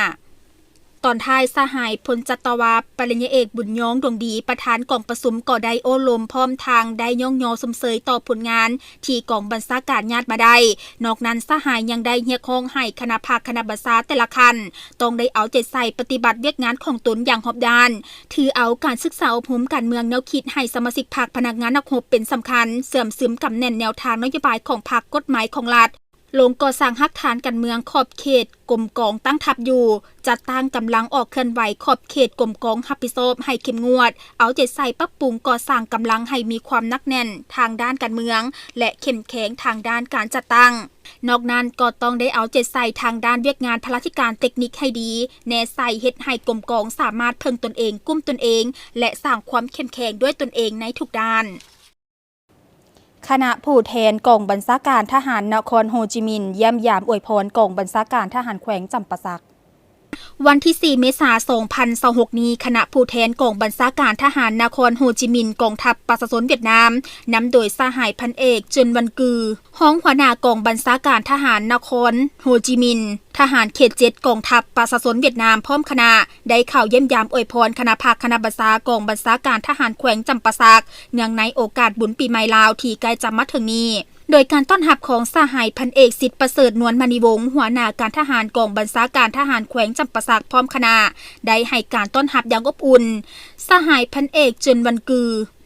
ຕອນທ້າຍ, ສະຫາຍ ພົນຈັດຕະວາ ປະລິນຍາເອກ ບຸນຍອງ ດວງດີ ປະທານກອງປະຊຸມ ກໍໄດ້ໂອ້ລົມພ້ອມທັງໄດ້ຍ້ອງຍໍຊົມເຊີຍຕໍ່ຜົນງານທີ່ກອງບັນຊາການຍາດມາໄດ້. ນອກນັ້ນ, ສະຫາຍຍັງໄດ້ຮຽກຮ້ອງໃຫ້ຄະນະພັກ, ຄະນະບັນຊາແຕ່ລະຂັ້ນ ຕ້ອງໄດ້ເອົາໃຈໃສ່ປະຕິບັດວຽກງານຂອງຕົນຢ່າງຮອບດ້ານ, ຖືເອົາການສຶກສາອົບຮົມການເມືອງແນວຄິດໃຫ້ສະມາຊິກພັກ, ພະນັກງານນັກຮົບເປັນສຳຄັນ, ເຊື່ອມຊຶມກຳແໜ້ນແນວທາງນະໂຍບາຍຂອງພັກ, ກົດໝາຍຂອງລັດ, ລົງກໍ່ສ້າງຮາກຖານການເມືອງຂອບເຂດກົມກອງຕັ້ງທັບຢູ່, ຈັດຕັ້ງກຳລັງອອກເຄື່ອນໄຫວຂອບເຂດກົມກອງຮັບຜິດຊອບໃຫ້ເຂັ້ມງວດ, ເອົາໃຈໃສ່ປັບປຸງກໍ່ສ້າງກຳລັງໃຫ້ມີຄວາມໜັກແໜ້ນທາງດ້ານການເມືອງ ແລະ ເຂັ້ມແຂງທາງດ້ານການຈັດຕັ້ງ. ນອກນັ້ນກໍຕ້ອງໄດ້ເອົາໃຈໃສ່ທາງດ້ານວຽກງານພະລາທິການເຕັກນິກໃຫ້ດີ, ແນໃສ່ເຮັດໃຫ້ກົມກອງສາມາດເພິ່ງຕົນເອງ, ກຸ້ມຕົນເອງ ແລະ ສ້າງຄວາມເຂັ້ມແຂງດ້ວຍຕົນເອງໃນທຸກດ້ານ. ຄະນະຜູ້ແທນກອງບັນຊາການທະຫານນະຄອນໂຮຈິມິນ ຢ້ຽມຢາມອວຍພອນກອງບັນຊາການທະຫານແຂວງຈຳປາສັກ. ວັນທີສີ່ ເມສາ ສອງພັນຊາວຫົກນີ້, ຄະນະຜູ້ແທນກອງບັນຊາການທະຫານນະຄອນໂຮຈິມິນ ກອງທັບປະຊາຊົນຫວຽດນາມ, ນຳໂດຍສະຫາຍ ພັນເອກ ຈຸນວັນກື ຮອງຫົວໜ້າກອງບັນຊາການທະຫານນະຄອນໂຮຈິມິນ, ທະຫານເຂດເຈັດ ກອງທັບປະຊາຊົນຫວຽດນາມ ພ້ອມຄະນະ ໄດ້ເຂົ້າຢ້ຽມຢາມອວຍພອນຄະນະພັກ, ຄະນະບັນຊາກອງບັນຊາການທະຫານແຂວງຈຳປາສັກ ເນື່ອງໃນໂອກາດບຸນປີໃໝ່ລາວທີ່ໃກ້ຈະມາເຖິງນີ້. ໂດຍການຕ້ອນຮັບຂອງສະຫາຍພັນເອກ ສິດປະເສີດ ນວນມະນີວົງ ຫົວໜ້າການທະຫານກອງບັນຊາການທະຫານແຂວງຈຳປາສັກ ພ້ອມຄະນະ ໄດ້ໃຫ້ການຕ້ອນຮັບຢ່າງອົບອຸ່ນ. ສະຫາຍພັນເອກ ເຈີນວັນກື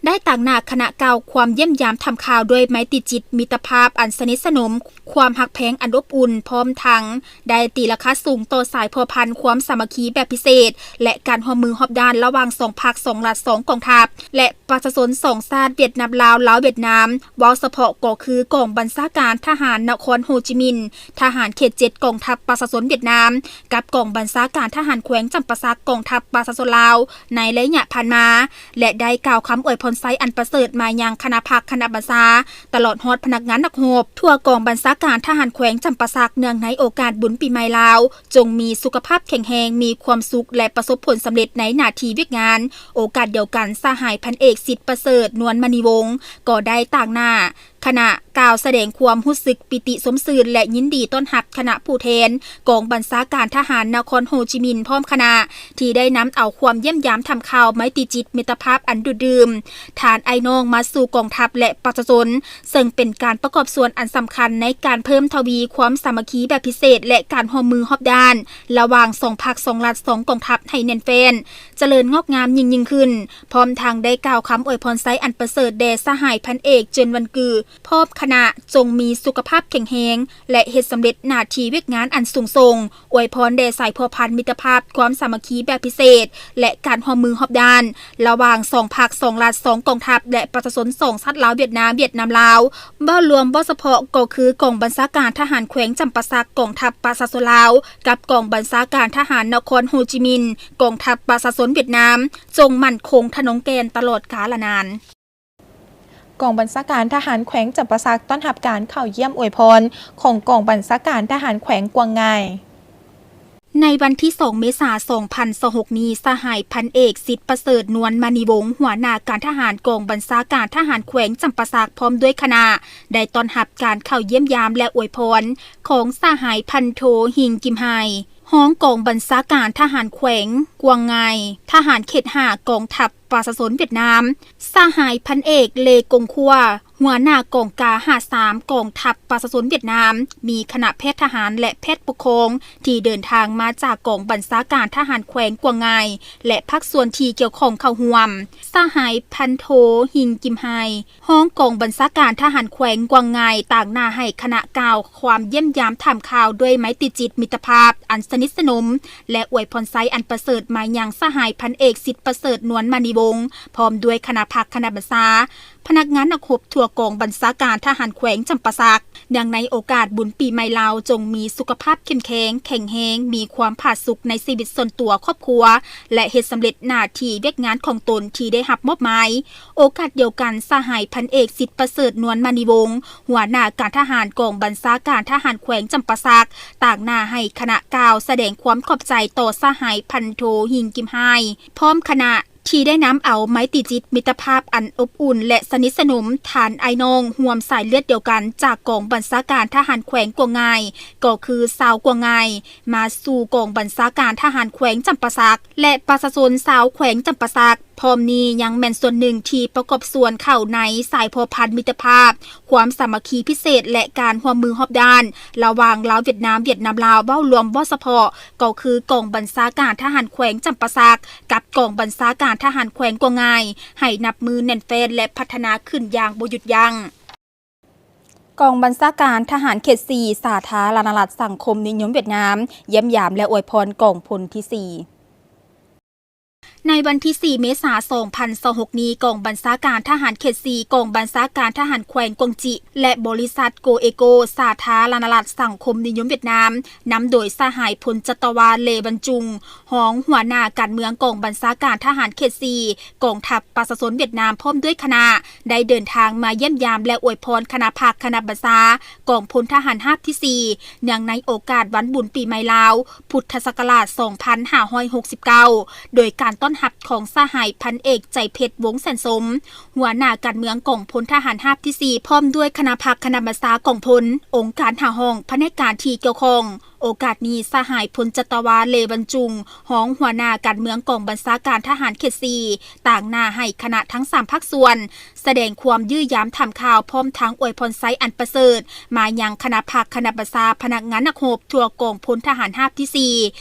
ໄດ້ຕາງໜ້າຄະນະກ່າວຄວາມຢ້ຽມຢາມຖາມຂ່າວດ້ວຍໄມຕີຈິດມິດຕະພາບອັນສະໜິດສະໜົມ, ຄວາມຮັກແພງອັນອົບອຸ່ນ, ພ້ອມທັງໄດ້ຕີລາຄາສູງຕໍ່ສາຍພົວພັນຄວາມສາມັກຄີແບບພິເສດ ແລະ ການຮ່ວມມືຮອບດ້ານລະຫວ່າງສອງພັກ, ສອງລັດ, ສອງກອງທັບ ແລະ ປະຊາຊົນສອງຊາດ ຫວຽດນາມ-ລາວ, ລາວ-ຫວຽດນາມ, ເວົ້າສະເພາະກໍຄືກອງບັນຊາການທະຫານນະຄອນໂຮຈິມິນ, ທະຫານເຂດເຈັດ ກອງທັບປະຊາຊົນຫວຽດນາມ ກັບກອງບັນຊາການທະຫານແຂວງຈຳປາສັກ ກອງທັບປະຊາຊົນລາວ ໃນໄລຍະຜ່ານມາ ແລະ ໄດ້ກ່າວຄຳອວຍພອນໄຊອັນປະເສີດມາຍັງຄະນະພັກຄະນະບັນຊາ ຕະຫຼອດຮອດພະນັກງານນັກຮົບທົ່ວກອງບັນຊາການທະຫານແຂວງຈຳປາສັກ ເນື່ອງໃນໂອກາດບຸນປີໃໝ່ລາວ ຈົ່ງມີສຸຂະພາບແຂງແຮງ, ມີຄວາມສຸກ ແລະ ປະສົບຜົນສຳເລັດໃນໜ້າທີ່ວຽກງານ. ໂອກາດດຽວກັນ, ສະຫາຍພັນເອກ ສິດປະເສີດ ນວນມະນີວົງ ກໍໄດ້ຕາງໜ້າຄະນະກ່າວສະແດງຄວາມຮູ້ສຶກປີຕິຊົມຊື່ນ ແລະ ຍິນດີຕ້ອນຮັບຄະນະຜູ້ແທນກອງບັນຊາການທະຫານນະຄອນໂຮຈິມິນ ພ້ອມຄະນະ ທີ່ໄດ້ນຳເອົາຄວາມຢ້ຽມຢາມຖາມຂ່າວໄມຕີຈິດມິດຕະພາບອັນດູດດື່ມ ທານອ້າຍນ້ອງມາສູ່ກອງທັບ ແລະ ປະຊາຊົນ, ເຊິ່ງເປັນການປະກອບສ່ວນອັນສຳຄັນໃນການເພີ່ມທະວີຄວາມສາມັກຄີແບບພິເສດ ແລະ ການຮ່ວມມືຮອບດ້ານລະຫວ່າງສອງພັກ, ສອງລັດ, ສອງກອງທັບໃຫ້ແໜ້ນແຟ້ນ, ຈະເລີນງອກງາມຍິ່ງໆຂຶ້ນ, ພ້ອມທັງໄດ້ກ່າວຄຳອວຍພອນໄຊອັນປະເສີດແດ່ສະຫາຍພັນເອກ ເຈີນວັນກື ພ້ອມຄະນະ ຈົ່ງມີສຸຂະພາບແຂງແຮງ ແລະ ເຮັດສຳເລັດໜ້າທີ່ວຽກງານອັນສູງສົ່ງ, ອວຍພອນແດ່ສາຍພົວພັນມິດຕະພາບຄວາມສາມັກຄີແບບພິເສດ ແລະ ການຮ່ວມມືຮອບດ້ານ ລະຫວ່າງສອງພັກ, ສອງລັດ, ສອງກອງທັບ ແລະ ປະຊາຊົນສອງຊາດລາວ-ຫວຽດນາມ, ຫວຽດນາມ-ລາວ, ເວົ້າລວມ, ເວົ້າສະເພາະກໍຄືກອງບັນຊາການທະຫານແຂວງຈຳປາສັກ ກອງທັບປະຊາຊົນລາວ ກັບກອງບັນຊາການທະຫານນະຄອນໂຮຈິມິນ ກອງທັບປະຊາຊົນຫວຽດນາມ ຈົ່ງໝັ້ນຄົງທະນົງແກ່ນຕະຫຼອດກາລະນານ. ກອງບັນຊາການທະຫານແຂວງຈຳປາສັກ ຕ້ອນຮັບການເຂົ້າຢ້ຽມອວຍພອນຂອງກອງບັນຊາການທະຫານແຂວງກວາງໄງ. ໃນວັນທີສອງ ເມສາ ສອງພັນຊາວຫົກນີ້, ສະຫາຍພັນເອກ ສິດປະເສີດ ນວນມະນີວົງ ຫົວໜ້າການທະຫານກອງບັນຊາການທະຫານແຂວງຈຳປາສັກ ພ້ອມດ້ວຍຄະນະ ໄດ້ຕ້ອນຮັບການເຂົ້າຢ້ຽມຢາມ ແລະ ອວຍພອນຂອງສະຫາຍພັນໂທ ຮິງ ກິມໄຮ ຮອງກອງບັນຊາການທະຫານແຂວງກວາງໄງ, ທະຫານເຂດຫ້າ ກອງທັບປະຊາຊົນຫວຽດນາມ, ສະຫາຍພັນເອກ ເລ ກົງຂົວ ຫົວໜ້າກອງກາຫ້າສາມ ກອງທັບປະຊາຊົນຫວຽດນາມ, ມີຄະນະແພດທະຫານ ແລະ ແພດປົກຄອງ ທີ່ເດີນທາງມາຈາກກອງບັນຊາການທະຫານແຂວງກວາງໄງ ແລະ ພາກສ່ວນທີ່ກ່ຽວຂ້ອງເຂົ້າຮ່ວມ. ສະຫາຍພັນໂທ ຮິງ ກິມໄຮ ຮອງກອງບັນຊາການທະຫານແຂວງກວາງໄງ ຕາງໜ້າໃຫ້ຄະນະກ່າວຄວາມຢ້ຽມຢາມຖາມຂ່າວດ້ວຍໄມຕີຈິດມິດຕະພາບອັນສະໜິດສະໜົມ ແລະ ອວຍພອນໄຊອັນປະເສີດມາຍັງສະຫາຍພັນເອກ ສິດປະເສີດ ນວນມະນີວົງ ພ້ອມດ້ວຍຄະນະພັກຄະນະບັນຊາ, ພະນັກງານນັກຮົບທົ່ວກອງບັນຊາການທະຫານແຂວງຈຳປາສັກ. ເນື່ອງໃນໂອກາດບຸນປີໃໝ່ລາວ, ຈົ່ງມີສຸຂະພາບເຂັ້ມແຂງ, ແຂງແຮງ, ມີຄວາມຜາສຸກໃນຊີວິດສ່ວນຕົວ, ຄອບຄົວ ແລະ ເຮັດສຳເລັດໜ້າທີ່ວຽກງານຂອງຕົນທີ່ໄດ້ຮັບມອບໝາຍ. ໂອກາດດຽວກັນ, ສະຫາຍພັນເອກ ສິດປະເສີດ ນວນມະນີວົງ ຫົວໜ້າການທະຫານກອງບັນຊາການທະຫານແຂວງຈຳປາສັກ ຕາງໜ້າໃຫ້ຄະນະກ່າວສະແດງຄວາມຂອບໃຈຕໍ່ສະຫາຍພັນໂທ ຮິງ ກິມໄຮ ພ້ອມຄະນະ ທີ່ໄດ້ນຳເອົາໄມຕີຈິດມິດຕະພາບອັນອົບອຸ່ນ ແລະ ສະໜິດສະໜົມ, ທ່ານອ້າຍນ້ອງຮ່ວມສາຍເລືອດດຽວກັນຈາກກອງບັນຊາການທະຫານແຂວງກວາງໄງ ກໍຄືຊາວກວາງໄງ ມາສູ່ກອງບັນຊາການທະຫານແຂວງຈຳປາສັກ ແລະ ປະຊາຊົນຊາວແຂວງຈຳປາສັກ. ພ້ອມນີ້ຍັງແມ່ນສ່ວນໜຶ່ງທີ່ປະກອບສ່ວນເຂົ້າໃນສາຍພົວພັນມິດຕະພາບ, ຄວາມສາມັກຄີພິເສດ ແລະ ການຮ່ວມມືຮອບດ້ານ ລະຫວ່າງລາວ-ຫວຽດນາມ, ຫວຽດນາມ-ລາວ, ເວົ້າລວມ, ເວົ້າສະເພາະ ກໍຄືກອງບັນຊາການທະຫານແຂວງຈຳປາສັກ ກັບກອງບັນຊາການທະຫານແຂວງກວາງໄງ ໃຫ້ນັບມື້ແໜ້ນແຟ້ນ ແລະ ພັດທະນາຂຶ້ນຢ່າງບໍ່ຢຸດຢັ້ງ. ກອງບັນຊາການທະຫານເຂດສີ່ ສາທາລະນະລັດສັງຄົມນິຍົມຫວຽດນາມ ຢ້ຽມຢາມ ແລະ ອວຍພອນກອງພົນທີສີ່. ໃນວັນທີສີ່ ເມສາ ສອງພັນຊາວຫົກນີ້, ກອງບັນຊາການທະຫານເຂດສີ່ ກອງບັນຊາການທະຫານແຂວງກວາງຈິ ແລະ ບໍລິສັດ ໂກເອໂກ ສາທາລະນະລັດສັງຄົມນິຍົມຫວຽດນາມ ນຳໂດຍສະຫາຍພົນຈັດຕະວາ ເລ ວັນຈຸງ ຮອງຫົວໜ້າການເມືອງກອງບັນຊາການທະຫານເຂດສີ່ ກອງທັບປະຊາຊົນຫວຽດນາມ ພ້ອມດ້ວຍຄະນະ ໄດ້ເດີນທາງມາຢ້ຽມຢາມ ແລະ ອວຍພອນຄະນະພັກຄະນະບັນຊາ ກອງພົນທະຫານຮາບທີສີ່ ເນື່ອງໃນໂອກາດວັນບຸນປີໃໝ່ລາວ ພຸດທະສັກກະລາດ ສອງພັນຫ້າຮ້ອຍຫົກສິບເກົ້າ ໂດຍການຕ້ອນຮັບຂອງສະຫາຍພັນເອກ ໃຈເພັດ ວົງແສນສົມ ຫົວໜ້າການເມືອງກອງພົນທະຫານຮາບທີສີ່ ພ້ອມດ້ວຍຄະນະພັກຄະນະບັນຊາກອງພົນ, ອົງການຫ້າຫ້ອງ, ພະແນກການທີ່ກ່ຽວຂ້ອງ, ໂອກາດນີ້ ສະຫາຍ ພົນຈັດຕະວາ ເລວັນຈຸງ ຮອງຫົວໜ້າການເມືອງກອງບັນຊາການທະຫານເຂດສີ່ ຕາງໜ້າໃຫ້ຄະນະທັງສາມພາກສ່ວນ ສະແດງຄວາມຢ້ື່ຢາມຖາມຂ່າວ ພ້ອມທັງອວຍພອນໄຊອັນປະເສີດ ມາຍັງຄະນະພັກຄະນະບັນຊາພະນັກງານນັກຮົບທົ່ວກອງພົນທະຫານຮາບທີສີ່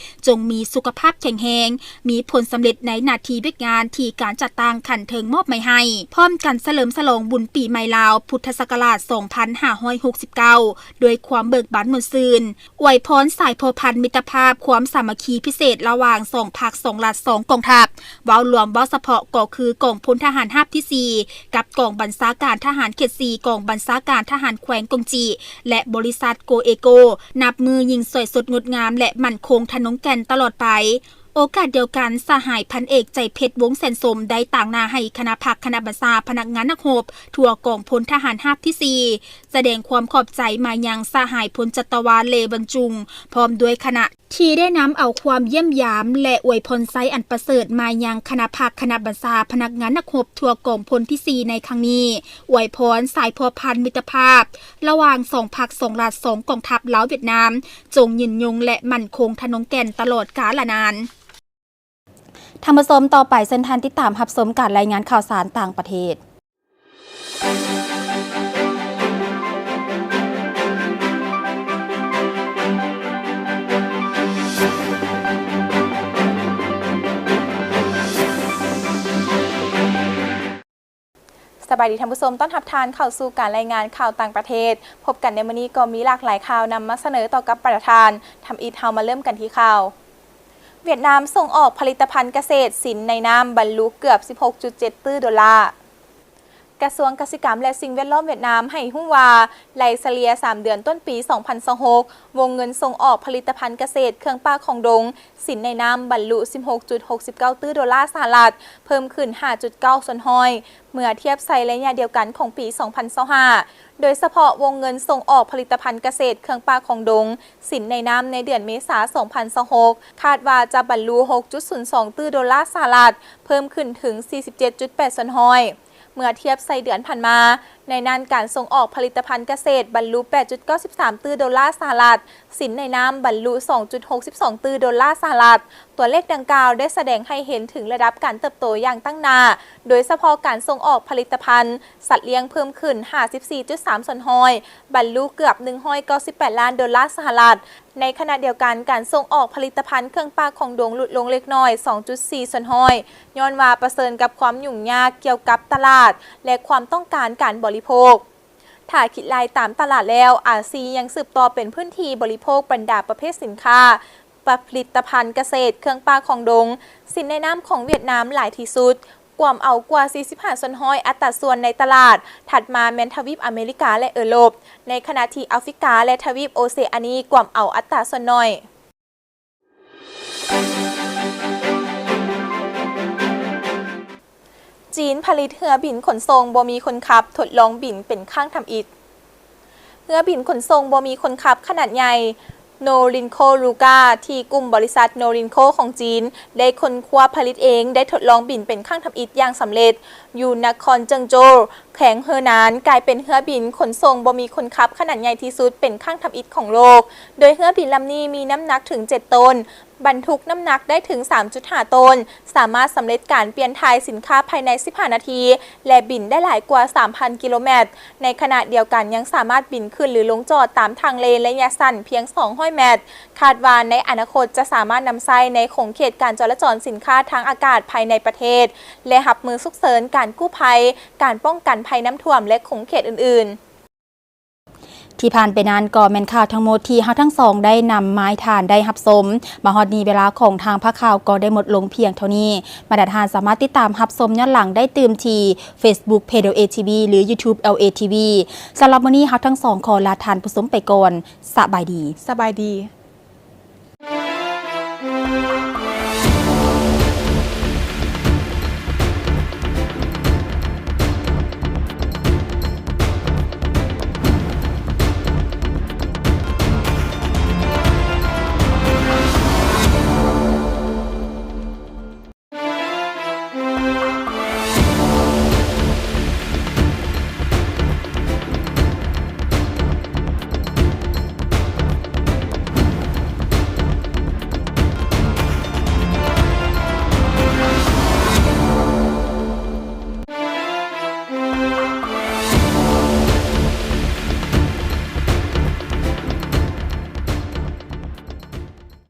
ຈົ່ງມີສຸຂະພາບແຂງແຮງ, ມີຜົນສຳເລັດໃນໜ້າທີ່ວຽກງານທີ່ການຈັດຕັ້ງຂັ້ນເທິງມອບໝາຍໃຫ້, ພ້ອມກັນສະເຫຼີມສະຫຼອງບຸນປີໃໝ່ລາວ ພຸດທະສັກກະລາດສອງພັນຫ້າຮ້ອຍຫົກສິບເກົ້າ ດ້ວຍຄວາມເບີກບານມ່ວນຊື່ນ. ອວຍພອນສາຍພົວພັນມິດຕະພາບຄວາມສາມັກຄີພິເສດລະຫວ່າງສອງພັກສອງລັດສອງກອງທັບ ເວົ້າລວມເວົ້າສະເພາະກໍຄືກອງພົນທະຫານຮາບທີສີ່ ກັບກອງບັນຊາການທະຫານເຂດສີ່ ກອງບັນຊາການທະຫານແຂວງກົງຈີ ແລະ ບໍລິສັດໂກເອໂກ ນັບມື້ຍິ່ງສວຍສົດງົດງາມ ແລະ ໝັ້ນຄົງທະນົງແກ່ນຕະຫຼອດໄປ. ໂອກາດດຽວກັນ ສະຫາຍ ພັນເອກ ໃຈເພັດ ວົງແສນສົມ ໄດ້ຕາງໜ້າໃຫ້ຄະນະພັກຄະນະບັນຊາພະນັກງານນັກຮົບທົ່ວກອງພົນທະຫານຮາບທີສີ່ ສະແດງຄວາມຂອບໃຈມາຍັງສະຫາຍ ພົນຈັດຕະວາ ເລວັນຈຸງ ພ້ອມດ້ວຍຄະນະ ທີ່ໄດ້ນຳເອົາຄວາມຢ້ຽມຢາມ ແລະ ອວຍພອນໄຊອັນປະເສີດມາຍັງຄະນະພັກຄະນະບັນຊາພະນັກງານນັກຮົບທົ່ວກອງພົນທີສີ່ໃນຄັ້ງນີ້, ອວຍພອນສາຍພົວພັນມິດຕະພາບລະຫວ່າງສອງພັກສອງລັດສອງກອງທັບລາວຫວຽດນາມ ຈົ່ງຍືນຍົງ ແລະ ໝັ້ນຄົງທະນົງແກ່ນຕະຫຼອດກາລະນານ. ທ່ານຜູ້ຊົມ, ຕໍ່ໄປເຊີນທ່ານຕິດຕາມຮັບຊົມການລາຍງານຂ່າວສານຕ່າງປະເທດ. ສະບາຍດີທ່ານຜູ້ຊົມ, ຕ້ອນຮັບທ່ານເຂົ້າສູ່ການລາຍງານຂ່າວຕ່າງປະເທດ. ພົບກັນໃນມື້ນີ້ກໍມີຫຼາກຫຼາຍຂ່າວນຳມາສະເໜີຕໍ່ກັບບັນດາທ່ານ. ທຳອິດເຮົາມາເລີ່ມກັນທີ່ຂ່າວ ຫວຽດນາມສົ່ງອອກຜະລິດຕະພັນກະເສດສິນໃນນ້ຳບັນລຸເກືອບສິບຫົກຈຸດເຈັດຕື້ໂດລາ. ກະຊວງກະສິກຳ ແລະ ສິ່ງແວດລ້ອມຫວຽດນາມໃຫ້ຮູ້ວ່າ ໄລ່ສະເລ່ຍສາມເດືອນຕົ້ນປີສອງພັນຊາວຫົກ ວົງເງິນສົ່ງອອກຜະລິດຕະພັນກະເສດ, ເຄື່ອງປ່າຂອງດົງ, ສິນໃນນ້ຳບັນລຸສິບຫົກຈຸດຫົກສິບເກົ້າຕື້ໂດລາສະຫະລັດ, ເພີ່ມຂຶ້ນຫ້າຈຸດເກົ້າສ່ວນຮ້ອຍ ເມື່ອທຽບໃສ່ໄລຍະດຽວກັນຂອງປີສອງພັນຊາວຫ້າ. ໂດຍສະເພາະວົງເງິນສົ່ງອອກຜະລິດຕະພັນກະເສດ, ເຄື່ອງປ່າຂອງດົງ, ສິນໃນນ້ຳໃນເດືອນເມສາສອງພັນຊາວຫົກ ຄາດວ່າຈະບັນລຸຫົກຈຸດສູນສອງຕື້ໂດລາສະຫະລັດ, ເພີ່ມຂຶ້ນເຖິງສີ່ສິບເຈັດຈຸດແປດສ່ວນຮ້ອຍ ເມື່ອທຽບໃສ່ເດືອນຜ່ານມາ. ໃນນັ້ນ, ການສົ່ງອອກຜະລິດຕະພັນກະເສດບັນລຸແປດຈຸດເກົ້າສິບສາມຕື້ໂດລາສະຫະລັດ, ສິນໃນນ້ຳບັນລຸສອງຈຸດຫົກສິບສອງຕື້ໂດລາສະຫະລັດ. ຕົວເລກດັ່ງກ່າວໄດ້ສະແດງໃຫ້ເຫັນເຖິງລະດັບການເຕີບໂຕຢ່າງຕັ້ງໜ້າ, ໂດຍສະເພາະການສົ່ງອອກຜະລິດຕະພັນສັດລ້ຽງເພີ່ມຂຶ້ນຫ້າສິບສີ່ຈຸດສາມສ່ວນຮ້ອຍ, ບັນລຸເກືອບໜຶ່ງຮ້ອຍເກົ້າສິບແປດລ້ານໂດລາສະຫະລັດ. ໃນຂະນະດຽວກັນ, ການສົ່ງອອກຜະລິດຕະພັນເຄື່ອງປ່າຂອງດົງຫຼຸດລົງເລັກນ້ອຍ ສອງຈຸດສີ່ສ່ວນຮ້ອຍ ຍ້ອນວ່າປະເຊີນກັບຄວາມຫຍຸ້ງຍາກກ່ຽວກັບຕະຫຼາດ ແລະ ຄວາມຕ້ອງການການບໍລິໂພກ. ຖ້າຄິດໄລ່ຕາມຕະຫຼາດແລ້ວ, ອາຊີຍັງສືບຕໍ່ເປັນພື້ນທີ່ບໍລິໂພກບັນດາປະເພດສິນຄ້າ ຜະລິດຕະພັນກະເສດ, ເຄື່ອງປ່າຂອງດົງ, ສິນໃນນ້ຳຂອງຫວຽດນາມຫຼາຍທີ່ສຸດ, ກວມເອົາກວ່າສີ່ສິບຫ້າສ່ວນຮ້ອຍອັດຕາສ່ວນໃນຕະຫຼາດ, ຖັດມາແມ່ນທະວີບອາເມລິກາ ແລະ ເອີຣົບ, ໃນຂະນະທີ່ອາຟຣິກາ ແລະ ທະວີບໂອເຊອານີກວມເອົາອັດຕາສ່ວນໜ້ອຍ. ຈີນຜະລິດເຮືອບິນຂົນສົ່ງບໍ່ມີຄົນຂັບທົດລອງບິນເປັນຄັ້ງທຳອິດ. ເຮືອບິນຂົນສົ່ງບໍ່ມີຄົນຂັບຂະໜາດໃຫຍ່ Norinco Ruga ທີ່ກຸ່ມບໍລິສັດ Norinco ຂອງຈີນໄດ້ຄົ້ນຄວ້າຜະລິດເອງ ໄດ້ທົດລອງບິນເປັນຄັ້ງທຳອິດຢ່າງສຳເລັດ ຢູ່ນະຄອນເຈິງໂຈ ແຂວງເຮີນານ ກາຍເປັນເຮືອບິນຂົນສົ່ງບໍ່ມີຄົນຂັບຂະໜາດໃຫຍ່ທີ່ສຸດເປັນຄັ້ງທຳອິດຂອງໂລກ, ໂດຍເຮືອບິນລຳນີ້ມີນ້ຳໜັກເຖິງເຈັດໂຕນ, ບັນທຸກນ້ຳໜັກໄດ້ເຖິງສາມຈຸດຫ້າໂຕນ, ສາມາດສຳເລັດການປ່ຽນຖ່າຍສິນຄ້າພາຍໃນສິບຫ້ານາທີ ແລະ ບິນໄດ້ຫຼາຍກວ່າສາມພັນກິໂລແມັດ. ໃນຂະນະດຽວກັນຍັງສາມາດບິນຂຶ້ນ ຫຼື ລົງຈອດຕາມທາງເລນໄລຍະສັ້ນພຽງສອງຮ້ອຍແມັດ. ຄາດວ່າໃນອະນາຄົດຈະສາມາດນຳໃຊ້ໃນຂົງເຂດການຈະລາຈອນສິນຄ້າທາງອາກາດພາຍໃນປະເທດ ແລະ ຮັບມືສຸກເສີນ, ການກູ້ໄພ, ການປ້ອງກັນໄພນ້ຳຖ້ວມ ແລະ ຂົງເຂດອື່ນໆ. ທີ່ຜ່ານໄປນັ້ນກໍແມ່ນຂ່າວທັງໝົດທີ່ເຮົາທັງສອງໄດ້ນຳມາໃຫ້ທ່ານໄດ້ຮັບຊົມ. ມາຮອດນີ້ເວລາຂອງທາງພາກຂ່າວກໍໄດ້ໝົດລົງພຽງເທົ່ານີ້. ບັນດາທ່ານສາມາດຕິດຕາມຮັບຊົມຍ້ອນຫຼັງໄດ້ຕື່ມທີ່ Facebook Page ແອລເອ ທີ ວີ ຫຼື YouTube ແອລເອ ທີ ວີ. ສຳລັບມື້ນີ້ເຮົາທັງສອງຂໍລາທ່ານຜູ້ຊົມໄປກ່ອນ. ສະບາຍດີ. ສະບາຍດີ.